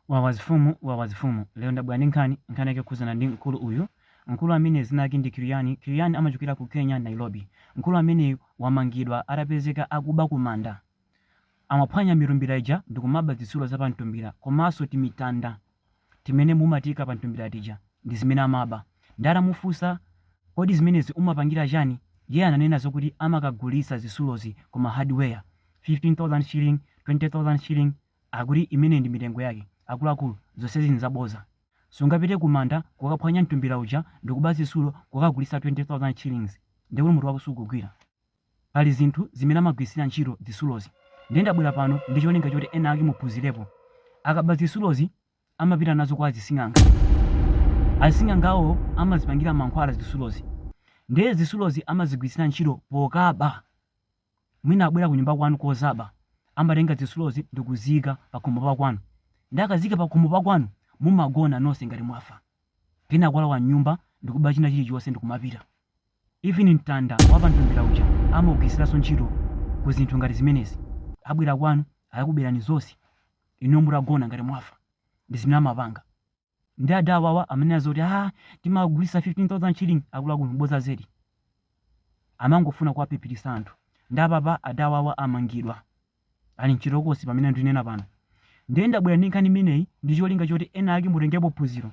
Wawa zifumu, wawa zifumu. Lero ndabwera ndi nkhani, nkhani yake yokhuzana ndi mkulu uyu. Mkulu amene zina lake ndi Kiriani. Kiriani amachokera ku Kenya, Nairobi. Mkulu ameneyu wamangidwa atapezeka akuba kumanda. Amaphwanya mitumbira ija ndikumaba zitsulo za pamtumbira komanso timitanda timene mumatiika pamtumbira tija ndi zimene amaba. Nde atamufunsa kodi zimenezi umapangira chani, iye ananena zokuti amakagulitsa zitsulozi ku ma hardware 15,000 shilling, 20,000 shilling Akuti imeneyi ndi mitengo yake. Akuluakulu, zonsezi nzaboza. Sungapite kumanda kukaphwanya mtumbira uja ndikuba zitsulo kukagulitsa 20,000 shillings. Ndekuti mutu wako sukugwira. Pali zinthu zimene amagwiritsira ntchito zitsulozi. Ndiye ndabwera pano ndi cholinga choti ena ake muphunzirepo. Akaba zitsulozi amapita nazo kwa azising'anga. Azising'angawo amazipangira mankhwala zitsulozi. Ndiye zitsulozi amazigwiritsira ntchito pokaba. Mwina abwera kunyumba kwanu kozaba, amatenga zitsulozi ndikuziika pakhomo pakwanu. Nde akaziika pakhomo pakwanu, mumagona nonse ngati mwafa. Kenako alowa mnyumba ndikuba china chilichonse ndikumapita. Even mtanda wa pamtumbira uja amaugwiritsiranso ntchito ku zinthu ngati zimenezi. Abwera kwanu, akakuberani zonse, inuyo mutagona ngati mwafa. Ndi zimene amapanga. Nde ada awawa amanena zoti aah timagulisa 15000 shilling akuluakulu boza zedi. Amangofuna kuwaphiphirisa anthu. Nde apapa ada awawa amangidwa. Ali mchitokosi pamene ndinena pano. Nde ndabwera ndi nkhani imeneyi ndi cholinga choti ena ake mutengepo phunziro.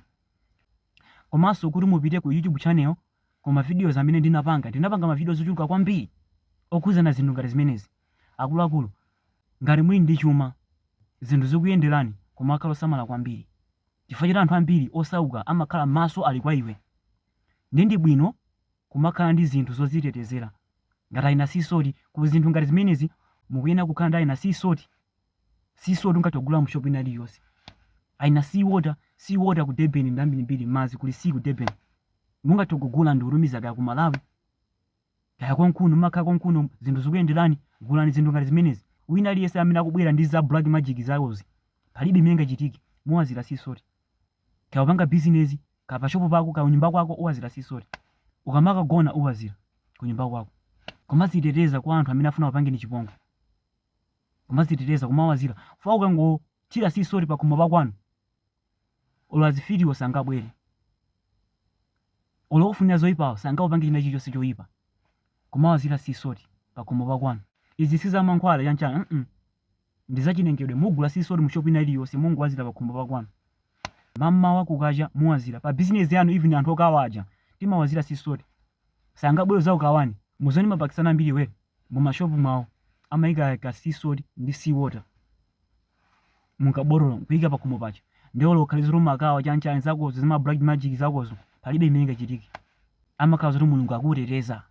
Komanso kuti mupite ku YouTube channel ku ma videos amene ndinapanga. Ndinapanga ma videos ochuluka kwambiri okhuzana zinthu ngati zimenezi. Akuluakulu ngati muli ndi chuma zinthu zikuyenderani kumakhala osamala kwambiri. Chifukwa choti anthu ambiri osauka amakhala maso ali kwa iwe. Ndiye ndi bwino kumakhala ndi zinthu zodzitetezera. Ngati aina sea salt, ku zinthu ngati zimenezi mukuyenera kukhala ndi aina sea salt. Sea salt ungathe kugula mu shop ina iliyonse. Aina sea water, sea water ku Durban ndi ambirimbiri, madzi kuli sea ku Durban. Mungathe kugula ndi kutumiza kaya ku Malawi. Kaya konkuno mumakhala konkuno zinthu zikuyenderani, gulani zinthu ngati zimenezi. Wina aliyense amene akubwera ndi za black magic zawozi, palibe imene ingachitike, muwazira sea salt. Kaya upanga business, kaya pa shop pako, kaya kunyumba kwako uwazira sea salt. Ukamakagona uwazira kunyumba kwako. Kumadziteteza kwa anthu amene afuna akupangeni chipongwe. Kumadziteteza, kumawazira. Chifukwa ukangothira sea salt pakhomo pakwanu, Olo azifitiwo sangabwere. Olo okufunira zoipawo sangakupange china chilichonse choipa. Kumawazira sea salt pakhomo pakwanu. Izi si za mankhwala chanchani mm ndi zachilengedwe. Mugula sea salt mu shop ina iliyonse mungowazira pakhomo pakwanu. Mammawa kukacha muwazira. Pa business yanu even anthu okawa aja timawazira sea salt. Sangabwere kuzakukawani. Muzione mapakistan ambiri we muma shop mwawo amaika ka sea salt ndi sea water. Mukabotolo nkuika pakhomo paja nde olo ukhale zoti umakawa chanchani zakozo zima black magic zakozo palibe imene ingachitike. Amakhala zoti Mulungu akuteteza.